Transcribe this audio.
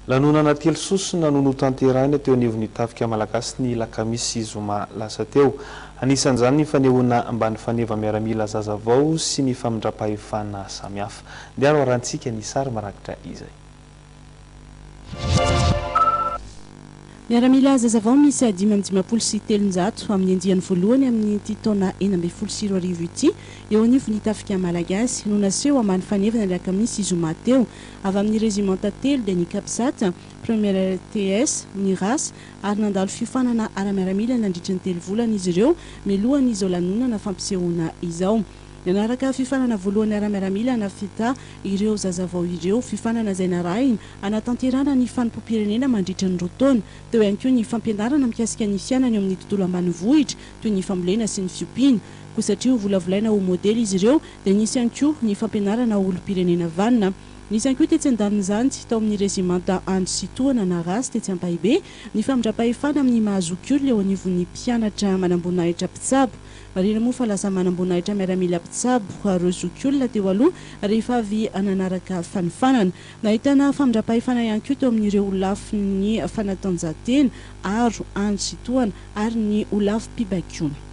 Lanonana telososona no notanterahina teo anivon'ny Tafika Malagasy ny alakamisy sy zoma lasa teo. Anisan'izany ny fanehoana ambany faneva miaramila zazavao sy ny famindram-pahefana samihafa. Ndeha ary hoarahantsika ny sary mirakitra izay. Miaramila zazavao miisa 355 amin'ny andiany voalohany amin'ity taona 2016 ity eo anivon'ny Tafika Malagasy no naseho ambany fanevana ny alakamisy sy zoma teo. Avy amin'ny rezimanta telo dia ny Capsat, Première RTS, ny ras ary nandalo fiofanana ara-miaramila nandritry ny telo volana izy ireo mialohan'izao lanonana fampisehoana izao. Nanaraka fiofanana voalohany ara-miaramila na FITA ireo zazavao ireo, fiofanana izay narahina hanatanterahana ny fanompoam-pirenena mandritra ny roa taona. Teo ihany koa ny fampianarana mikasika ny fiainana eo amin'ny tontolo ambanivohitra toy ny fambolena sy ny fiompiana. Koa satria ho volavolaina ho modely izy ireo dia nisy ihany koa ny fampianarana ho olom-pirenena vanona. Nisy ihany koa tetsy andanin'izany, tao amin'ny rezimanta Andry sy Tohana na Ras tetsy Ampahibe, ny famindram-pahefana amin'ny maha zokiolona eo anivon'ny mpianatra manamboninahitra mpitsabo. Marihina moa fa lasa manamboninahitra miaramila mpitsabo ireo zokiolona teo aloha rehefa avy nanaraka fanofanana. Nahitana famindram-pahefana ihany koa teo amin'ireo lafiny fanatanjahantena, aro, andry sy tohana ary ny holafim-pibaikoana.